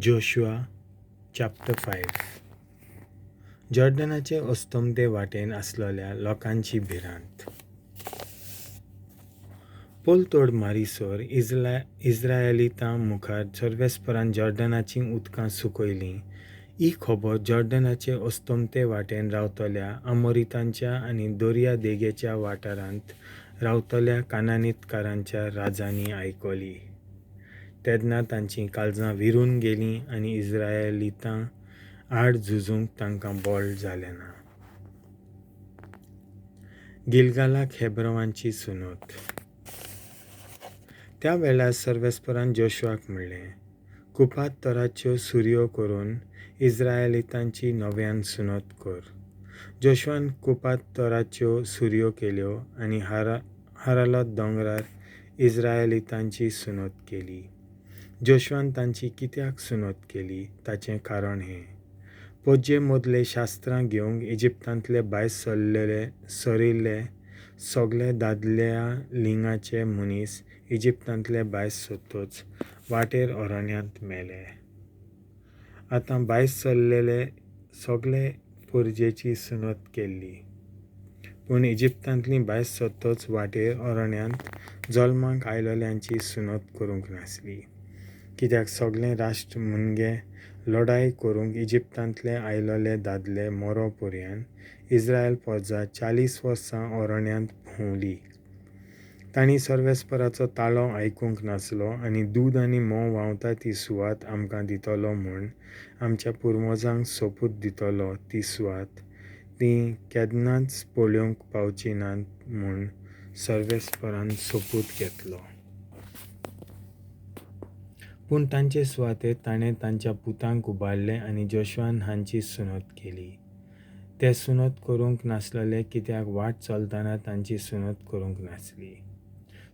Joshua chapter 5. जॉर्डनाचे अस्तमते वाटेन आसलेल्या लोकांची भिरांत. पलतड मारीसर इस्रायलितां मुखार सर्वेस्परान जॉर्डनाचीं उदकां सुकयलीं ही खबर जॉर्डनाचे अस्तमते वाटेन रावतल्या आमोरितांच्या आनी दर्या देगेच्या वाठारांत रावतल्या कानानीतकारांच्या राजांनी आयकली. तेन्ना तांचीं काळजां विरून गेलीं आनी इस्रायलितां आड झुजूंक तांकां बळ जालें ना. गिलगालाक हेब्रवांची सुनत. त्या वेळार सर्वेस्परान जोशुआक म्हणलें, कुपात तराच्यो सुरयो करून इस्रायलितांची नव्यान सुनत कर. जोशुआन कुपात तराच्यो सुरयो केल्यो आनी हारालत दोंगरार इस्रायलितांची सुनत केली. जोशुआन तांची कित्याक सुनत केली ताचें कारण हें, पोज्जे मदले शास्त्रां घेवंक इजिप्तांतले भायर सरिल्ले सगळे दादल्या लिंगाचे मनीस इजिप्तांतले भायर सरतच वाटेर अरण्यांत मेले. आतां भायर सरलेले सगळे पोरजेची सुनत केल्ली, पूण इजिप्तांतलीं भायर सरतच वाटेर अरण्यांत जल्माक आयलेल्यांची सुनत करूंक नासली. कित्याक सगळें राष्ट्र मुनगे लढाय करूंक इजिप्तांतले आयलेले दादले मरो पर्यान इस्रायल पोरजा 40 वर्सां अरण्यांत भोंवली. तांणी सर्वेस्पराचो ताळो आयकूंक नासलो आनी दूद आनी म्होंव व्हांवता ती सुवात आमकां दितलो म्हूण आमच्या पुर्वजांक सोपूत दितलो ती सुवात तीं केन्नाच पळोवंक पावची नात म्हूण सर्वेस्परान सोपूत घेतलो. पूण तांचे सुवातेर ताणें तांच्या पुतांक उबारले आनी जोशुआन हांची सुनत केली. ते सुनत करूंक नासलेले कित्याक वाट चलतना तांची सुनत करूंक नासली.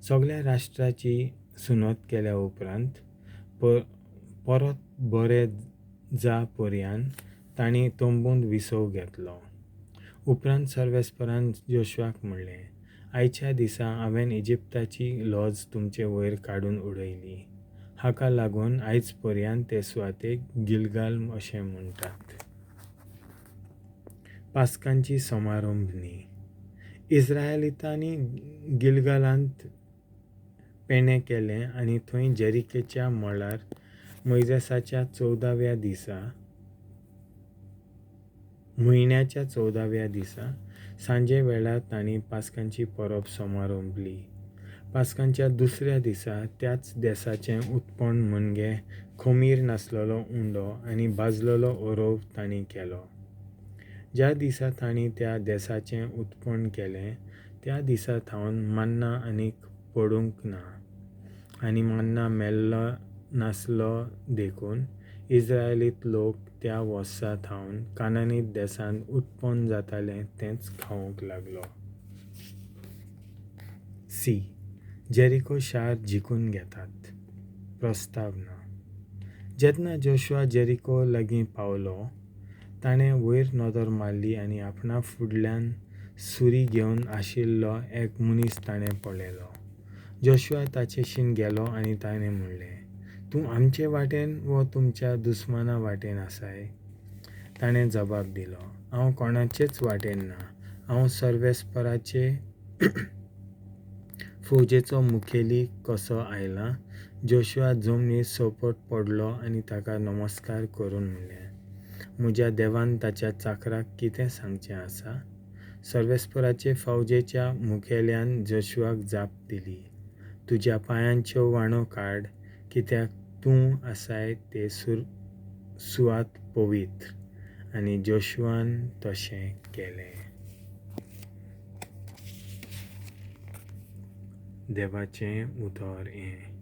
सगळ्या राष्ट्राची सुनत केल्या उपरांत परत बरे जा पर्यान तांणी तंबूंत विसव घेतलो. उपरांत सर्वेस्परान जोशुआक म्हणलें, आयच्या दिसा हांवें इजिप्ताची लज तुमचे वयर काडून उडयली. हाका लागून आयज पर्यान ते सुवातेक गिलगाल अशें म्हणटात. पास्कांची समारंभ न्ही. इस्रायलितांनी गिलगालांत पेणें केलें आनी थंय जेरिकेच्या मळार मोयजेसाच्या 14व्या दिसा म्हयन्याच्या 14व्या दिसा सांजे वेळार तांणी पास्कांची परब समारंभली. पास्कांच्या दुसऱ्या दिसा त्याच देसाचें उत्पन्न मुनगे खमीर नासलेलो उंडो आनी भाजलेलो ओरोव तांणी केलो. ज्या दिसा तांणी त्या देसाचें उत्पन्न केलें त्या दिसा थावन मन्ना आनीक पडूंक ना आनी मन्ना मेल्लो नासलो देखून इस्रायलीत लोक त्या वर्सा थावन कानानीत देसांत उत्पन्न जातालें तेंच खावंक लागलो. सी. जेरिको शार जिखून घेतात. प्रस्तावना. जेन्ना जोशुआ जेरिको लागीं पावलो, ताणें वयर नदर मारली आनी आपणा फुडल्यान सुरी घेवन आशिल्लो एक मनीस ताणें पळयलो. जोशुआ ताचेशीन गेलो आनी ताणें म्हणलें, तूं आमचे वाटेन वो तुमच्या दुस्माना वाटेन आसाय? ताणें जबाब दिलो, हांव कोणाचेच वाटेन ना, हांव सर्वेस्पराचे फौजेचो मुखेली कसो आयलां. जोशुआ जमनीर सोपट पडलो आनी ताका नमस्कार करून म्हणलें, म्हज्या देवान ताच्या चाकराक कितें सांगचें आसा? सर्वेस्पराचे फौजेच्या मुखेल्यान जोशुआक जाप दिली, तुज्या पांयांच्यो व्हाणो काड, कित्याक तूं आसाय ते सुवात पवित्र. आनी जोशुआन तशें केलें. देवाचें उतर हें.